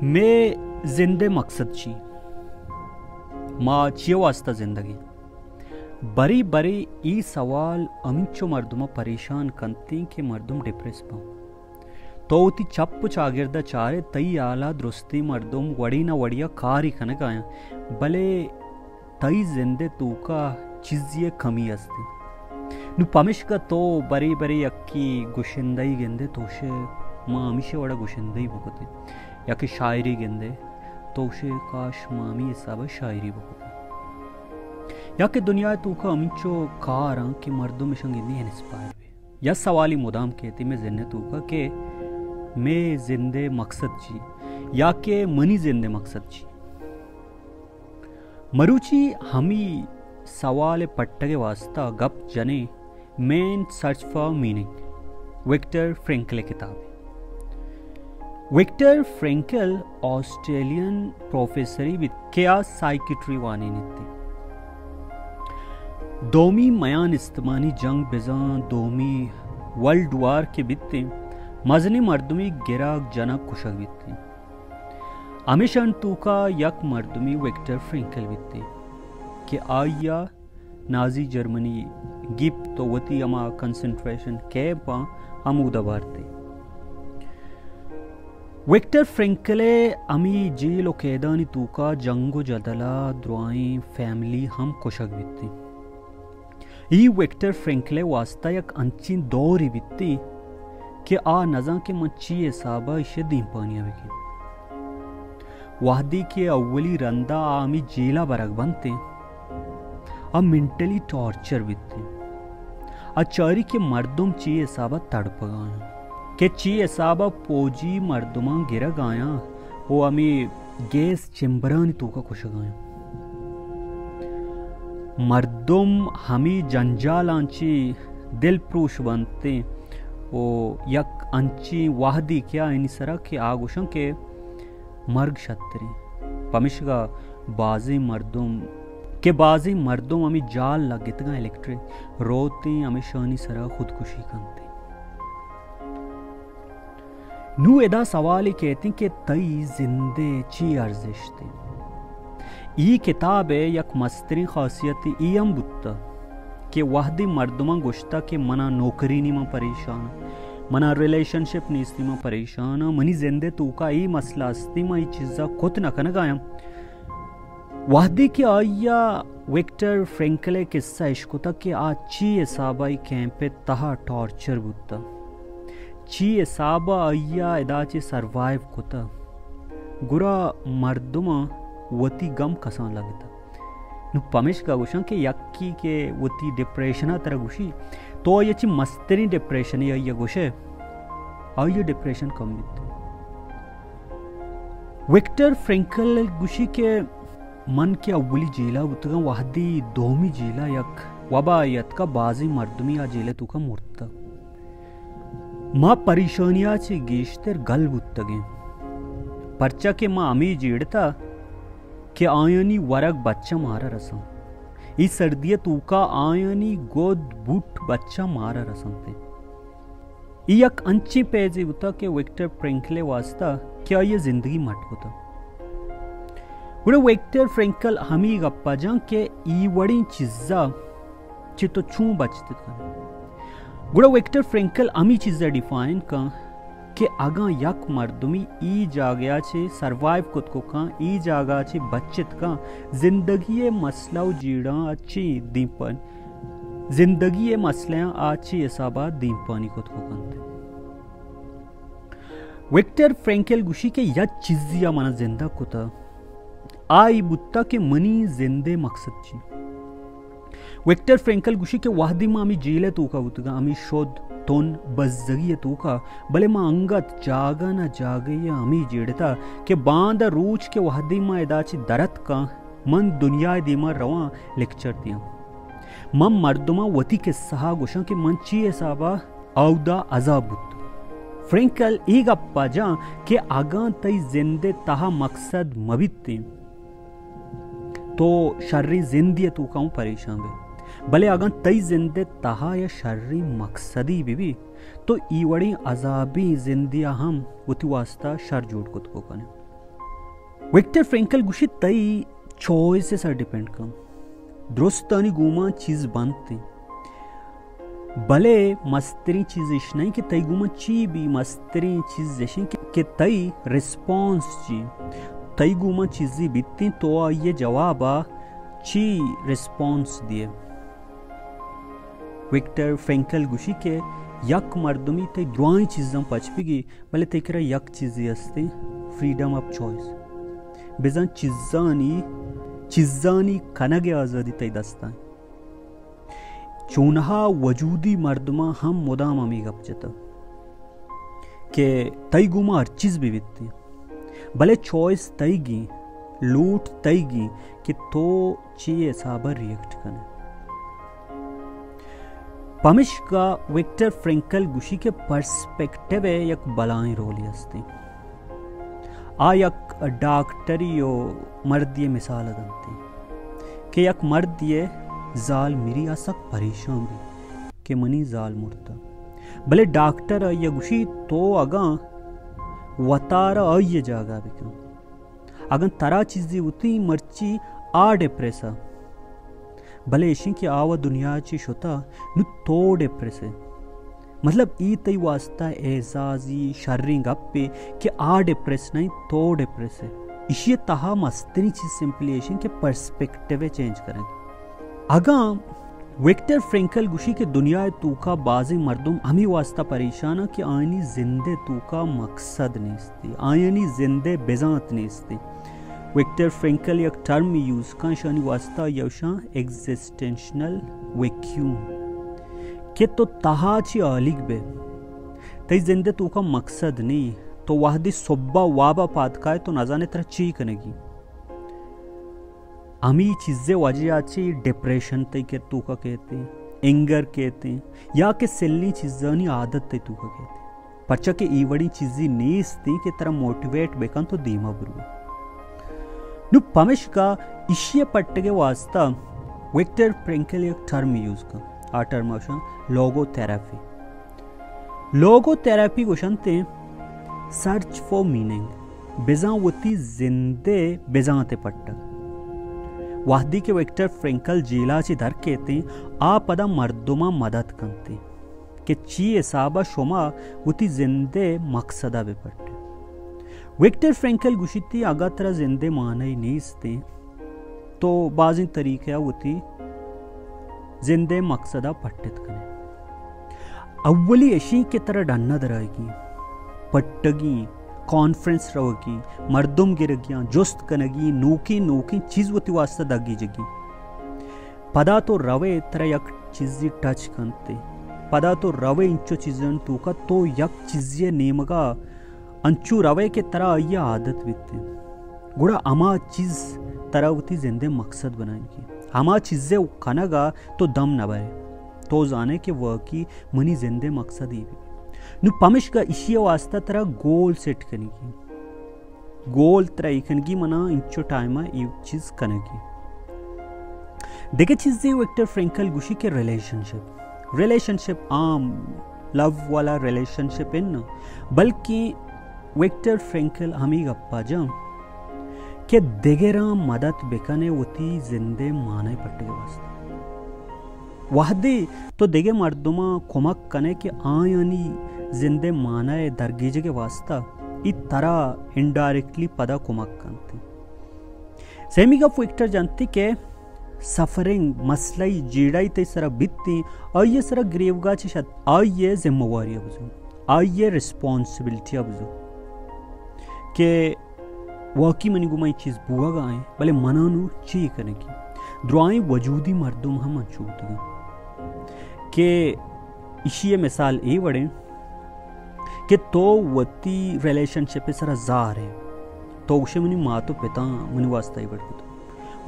مئے زند ءِ مقصد چی؟ ما چی ءِ واستہ زندگ ایں؟ برے برے اے سوال ہمینچو مردم ءَ پریشان کنت ایں کہ مردم ڈپریس باں۔ تو وتی چپ ءُ چاگرد ءَ چارئے، تئی ہیال ءَ درستیں مردم وڑے نہ وڑے ءَ کارے کنگ ءَ آیاں، بلے تئی زند ءِ توکا چیزے ءِ کمی است انت۔ نوں پمیشکا تو برے برے یکے گشندہے گندئے، تو گوشئے ما ہمیشی وڑا گشندہی بکتیں، یا کہ شاعری گندئے، تو گوشئے کاش ما ہمے حساب ءَ شاعری بکتیں۔ یا کہ دنیا ءِ توکا ہمینچو کار انت کہ مردم اشاں گندی انسپائر بی۔ یا سوالی مدام کیت مئے ذہن ءِ توکا کہ مئے زند ءِ مقصد چی، یا کہ منی زند ءِ مقصد چی؟ مروچی ہمے سوال ءِ پٹگ ءِ واستہ گپ جنیں، man search for meaning, Victor Frankl ءِ کتاب۔ وکٹر فرینکل آسٹریلین پروفیسرے بیت کہ آ سائیکٹری وانینیت۔ دومی میان استمانی جنگ بزاں دومی ورلڈ وار کہ بیتیں، مزنیں مردمے گراگ جنگ کشگ بیتیں۔ ہمیشانی توکا یک مردمے وکٹر فرینکل بیتیں کہ آئی ءَ نازی جرمنی گیپت ءُ وتی ہما کنسنٹریشن کیمپاں ہمودا بارتیں۔ وکٹر فرینکل ءِ ہمے جیل ءُ قیدانی توکا جنگ ءُ جدل ءَ درائیں فیملی ہم کشگ بیتیں۔ اے وکٹر فرینکل ءِ واستہ یک انچیں دورے بیتیں کہ آ نزان کہ من چی حساب ءَ ایشی ءِ دیمپانی ءَ بکن۔ وہدے کہ اولی رندا آ ہمے جیل ءَ برگ بنتیں، آ مینٹلی ٹارچر بیتیں۔ آ چاری کہ مردم چی حساب ءَ تڑپگ ءَ آیاں، کہ چی حساب ءَ پوجی مردماں گرگ ءَ آیاں ءُ ہمے گیس چیمبرانی توکا کشگ ءَ آیاں۔ مردم ہمے جنجالاں چہ دل پروش بنتیں ءُ یک انچیں وہدے کہ آیانی سرا کہ آ گوشاں کہ مرگ شتریں۔ پمیشکا بازیں مردم، کہ بازیں مردم ہمے جال لگتگاں الیکٹرک، روتیں ہمیشانی سرا خودکشی کنتیں۔ نوں ادا سوالے کیتیں کہ تئی زند ءِ چی ارزشت انت؟ اے کتاب ءِ یک مستریں خاصیت اے ہم بوتہ کہ وہدے مردماں گوشتہ کہ منا نوکری نی، من پریشان آں، منا ریلیشن شپ نیستی، من پریشان آں، منی زند ءِ توکا اے مسئلہ استی، من اے چیزا کت نہ کنگ ءَ آیاں۔ وہدے کہ آئی ءَ وکٹر فرینکل ءِ قصہ اشکتگ کہ آ چی حساب ءَ اے کیمپ ءِ تہا ٹارچر بوتہ، چی حساب ءَ آئی ءَ ادا چہ سروائیو کتہ، گڑا مردماں وتی گم کسان لگتہ۔ نوں پمیشکا گوشاں کہ یکے کہ وتی ڈپریشن ءَ ترا گوشی، تو آئی ءَ چہ مستریں ڈپریشنے آئی ءَ گوشئے، آئی ءِ ڈپریشن کم بیت۔ وکٹر فرینکل گوشی کہ من کہ اولی جیل ءَ بوتگاں، وہدے دومی جیل ءَ یک وبا اتکا، بازیں مردمے آ جیل ءِ توکا مرتہ۔ ما پریشانی ءَ چہ گیشتر گل بوتگیں، پرچا کہ ما ہمے جیڑتہ کہ آیانی ورگ بچاں مارا رساں۔ اے سردی ءِ توکا آیانی گد بوٹ بچاں مارا رسنت۔ اے یک انچیں پیزے بوتہ کہ وکٹر فرینکل ءِ واستہ کہ آئی ءِ زندگی مٹ کتہ۔ گڑا وکٹر فرینکل ہمے گپ ءَ جاں کہ اے وڑیں چیزا چہ تو چون بچت کن؟ گڑا وکٹر فرینکل ہمے چیز ءَ ڈیفائن کن کہ اگاں یک مردمے اے جاگہ ءَ چہ سروائیو کت کو کن، اے جاگہ ءَ چہ بچت کن، زندگی ءِ مسئلہ ءُ جیڑاں ءَ چے دیمپان، زندگی ءِ مسئلہاں آ چے حساب ءَ دیمپانی کت کو کنت۔ وکٹر فرینکل گوشی کہ یک چیزے ءَ من ءَ زندگ کتہ، آ اے بوتہ کہ منی زند ءِ مقصد چی؟ وکٹر فرینکل گوشی کہ وہدے ما ہمے جیل ءِ توکا بوتگاں، ہمے شد، تن، بزگی ءِ توکا، بلے ما انگت جاگہ نہ جاگہے ءَ ہمے جیڑتہ کہ باندا روچ کہ وہدے ما ادا چہ در اتکاں، من دنیا ءِ دیما رواں لیکچر دیاں۔ من مردماں وتی قصہ ءَ گوشاں کہ من چی حساب ءَ اودا عذاب بوت۔ فرینکل اے گپ ءَ جاں کہ اگاں تئی زند ءِ تہا مقصد مہ بیتیں، تو شریں زندے ءِ توکا ہوں پریشان بئے، بلے اگاں تئی زند ءِ تہا یا شریں مقصدے بہ بی، تو اے وڑیں عذابیں زندے ءَ ہم وتی واستہ شر جوڑ کت کو کنے۔ وکٹر فرینکل گوشی، تئی چوائس ءِ سر ڈیپینڈ کن۔ درستانی گوما چیز بنت، بلے مستریں چیز اش نہیں کہ تئی گوما چی بی، مستریں چیز اش کہ، کہ تئی ریسپانس چی۔ تئی گوما چیزی بیتیں، تو آئی جوابا چی ریسپانس دیئے۔ وکٹر فرینکل گوشی کہ یک مردمی تئی درائیں چیزاں پچ بگی، بلے تئی کرا یک چیزی ہستیں، فریڈم آف چوائس۔ بزاں چیزانی، چیزانی کنگ ءِ آزادی تئی دستاں۔ چونہا وجودی مردماں ہم مدام ہمے گپ جتگ کہ تئی گوما ہر چیز بہ بیتیں، بلے چوائس تئیگیں، لوٹ تئیگیں کہ تو چی حساب ءَ ریئیکٹ کن ئے۔ پمشکا وکٹر فرینکل گوشی کہ پرسپیکٹیو ءِ یک بلاہیں رولے ہستیں۔ آ یک ڈاکٹری و مردی ءِ مثال دنت کہ یک مردی ءِ زال مری، آ سک پریشان بی کہ منی زال مرتا، بلے ڈاکٹر آئی گوشی تو اگاں وتارا آئی جاگہ بکن، اگاں ترا چیزے وتی مرچی آ ڈپریس ءَ، بلے ایشیں کہ آ و دنیا چی شتا، نو تو ڈپریس ئے۔ مطلب، ای تئی واسطہ اعزازی شریں گپے کہ آ ڈپریس نہیں، تو ڈپریس ئے۔ ایشی تہا مستریں چیز سمپلی ایشیں کہ پرسپیکٹیو چینج کنگ۔ اگاں وکٹر فرینکل گوشی کہ دنیا ءِ توکا بازیں مردم ہمے واسطہ پریشان اَں کہ آیانی زند ءِ توکا مقصد نیست، آیانی زند ءِ بزانت نیست۔ وکٹر فرینکل یک ٹرم یوز کن، شانی واسطہ یوشاں ایگزسٹینشنل ویکیوم کہ تو تہا چی آلیگ بے، تئی زند ءِ توکا مقصد نی، تو وہدی صبح وابا پاد کائے تو نزانے ترا چی کنگی۔ ہمے چیزے وجہ ءَ چہ ڈپریشن تئی کر توکا کیت، اینگر کیت، یا کہ سلیں چیزانی عادت تئی توکا کیت۔ پرچا کہ اے وڑیں چیزے نیست کہ ترا موٹیویٹ بکن تو دیما بروے۔ نو پمشکا ایشی ءِ پٹگ ءِ واسطہ وکٹر فرینکل یک ٹرم یوز کن، آ ٹرم ءَ گوشاں لوگو تھراپی۔ لوگو تھراپی گوشنت سرچ فار میننگ، بزاں وتی زند ءِ بزانت ءِ پٹگ۔ وہدی کہ وکٹر فرینکل جیل ءَ چہ در کیت، آ پدا مردماں مدد کنت کہ چی حساب ءَ شما وتی زند ءِ مقصد ءَ بہ پٹ۔ وکٹر فرینکل گوشیت، اگاں ترا زند ءِ معنی نیست، تو بازیں طریقہ ءَ وتی زند ءِ مقصد ءَ پٹت کن ئے۔ اولی اشی کہ ترا ڈن ءَ درائیگی، پٹگی، کانفرنس روگی، مردم گرگیاں، جست کنگی، نوکیں نوکیں چیز وتی واسطہ دگیجگی۔ پدا تو روئے ترا یک چیزی ٹچ کنت، پدا تو روئے انچو چیزانی توکا تو یک چیزی نیمگا انچو روئے کہ ترا آئی عادت بیت، گڑا ہما چیز ترا وتی زند ءِ مقصد بنائینگی۔ ہما چیز ءِ کنگ ءَ تو دم نہ برے، تو زانے کہ واقعی منی زند ءِ مقصد ای بی۔ نو پمشکا ایشی ءِ واسطہ ترا گول سیٹ کنگی۔ گول ترا ای کنگی منا انچو ٹائم ءَ ای چیز کنگی۔ دگہ چیزے وکٹر فرینکل گوشی کہ ریلیشن شپ، ریلیشن شپ عام لو والا ریلیشن شپ انت، بلکہ وکٹر فرینکل ہمے گپا جاں کہ دگراں مدد بکنے وتی زند ءِ معنی پٹگ ءِ واسطہ۔ وہدے تو دگہ مردماں کمک کنے کہ آیانی زند ءِ معنی ءِ درگیجگ ءِ واسطہ ای ترا انڈائریکٹلی پدا کمک کنت۔ سیمی گپ وکٹر جنت کہ سفرنگ، مسئلہ ای جیڑہ ای تئی سرا بیتیں، آئی ءِ سرا گریوگا چہ شت، آئی ءِ ذمہ واری ءَ بزور، آئی ءِ ریسپانسبلٹی ءَ بزور کہ واقعی منی گوما اے چیز بوہگا ایں، بلے منا نوں چی کنگی؟ درائیں وجودی مردم ہم انچو بوتگاں کہ ایشی ءِ مثال اے وڑیں کہ تو وتی ریلیشن شپ ءِ سرا زار ئے، تو گوشے منی مات و پتاں منی واسطہ اے وڑ کتو۔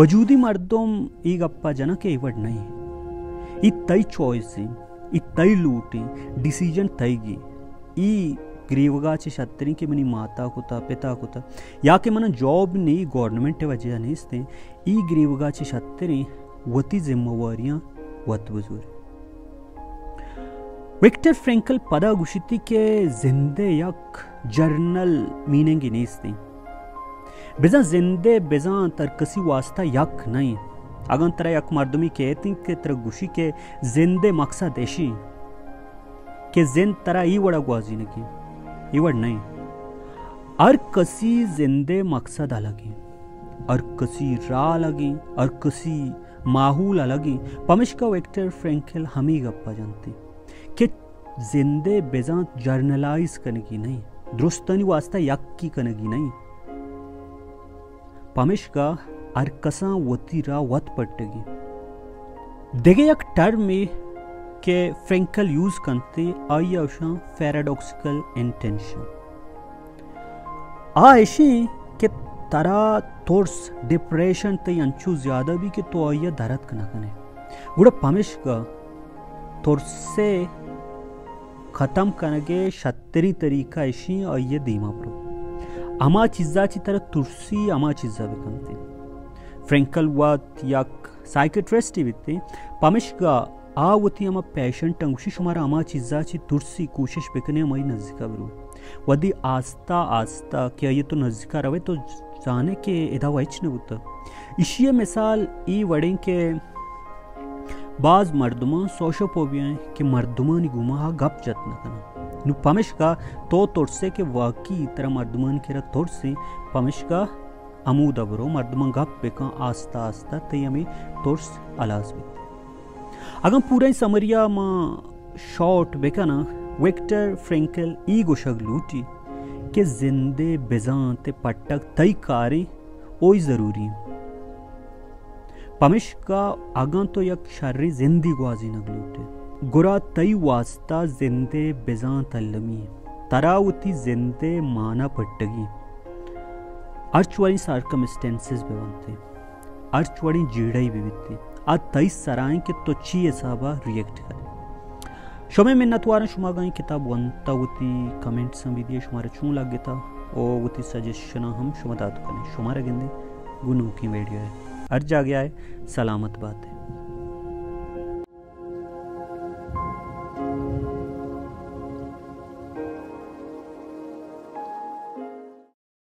وجودی مردم اے گپا جناں کہ اے وڑ نہ ایں، اے تئی چوائس ایں، اے تئی لوٹ ایں، ڈیسیژن تئیگی۔ اے گریوگا چہ شتریں کہ منی ماتا کتا، پتا کتا، یا کہ منا جاب نی، گورنمنٹ ءِ وجہ نیستیں، اے گریوگا چہ شتریں وتی ذمہ واریاں وت بزور۔ وکٹر فرینکل پدا گوشیتی کہ زند ءِ یک جنرل میننگے نیستیں۔ بزاں زند ءِ بزانت ہر کسی واسطہ یک نہ ایں۔ اگاں ترا یک مردمے کہیت ایں کہ ترا گوشی کہ زند ءِ مقصد ایشی کہ زند ترا اے وڑا گوازینگی، اے وڑ نہ ایں۔ ہر کسی زند ءِ مقصد الگ ایں، ہر کسی راہ الگ ایں، ہر کسی ماحول الگ ایں۔ پمشکا وکٹر فرینکل ہمے گپ ءَ جنت کہ زند ءِ بزانت جرنلائز کنگی نہ ایں، درستانی واسطہ یکے کنگی نہ ایں۔ پمشکا ہر کساں وتی راہ وت پٹگی۔ دگہ یک ٹرمے کہ فرینکل یوز کنت، آئی ءَ گوشاں پیراڈاکسیکل انٹینشن۔ آ ایشی کہ ترا ترس، ڈپریشن تئی انچو زیادہ بی کہ تو آئی ءَ درتک نہ کنے۔ گڑا پمشکا ترس ءِ ختم کنگ ءِ شتریں طریقہ ایشی آئی ءَ دیما برو۔ ہما چیزا چی ترا ترسی، ہما چیزا بکنتے۔ فرینکل وت یک سائیکیٹرسٹے بیتے، پمشکا آ وتی ہما پیشنٹاں گوشی، شمارا ہما چیزا چی ترسی، کوشش بکنے ہمائی نزیکا برو۔ وھدی آستہ آستہ کہ آئی تو نزیکا روے تو زانے کہ ادا و ہچ نہ بوتا۔ ایشی ءِ مثال اے وڑیں کہ باز مردماں سوشوفوبیا ایں کہ مردمانی گوما گپ جت نہ کناں۔ نو پمشکا تو ترسے کہ واقعی ترا مردمانی کرا ترسیں، پمشکا ہمودا برو، مردماں گپ بکن، آستہ آستہ تئی ہمے ترس ہلاس بیت۔ اگاں پوریں سمری ءَ ما شارٹ بکناں، وکٹر فرینکل ای گوشگ لوٹی کہ زند ءِ بزانت ءِ پٹگ تئی کاریں اوئی ضروری ایں۔ پمشکا اگاں تو یک شریں زندے گوازینگ لوٹے، گڑا تئی واسطہ زند ءِ بزانت المی ایں۔ ترا وتی زند ءِ مانا پٹگی۔ ہرچ وڑیں سرکمسٹنسز بہ بنت، ہرچ وڑیں جیڑہ بہ بیت، آ تئی سرا ایں کہ تو چی حسابا ریئیکٹ کنے۔ شمئے منتواراں، شما اگاں اے کتاب ونتا وتی کمنٹساں بہ دیئے، شمارا چون لگتا، او وتی سجیشناں ہم شما دات کنے۔ شمارا گندیں گوں نوکیں ویڈیو ءَ۔ ہر جاگہ ءَ سلامت باتے۔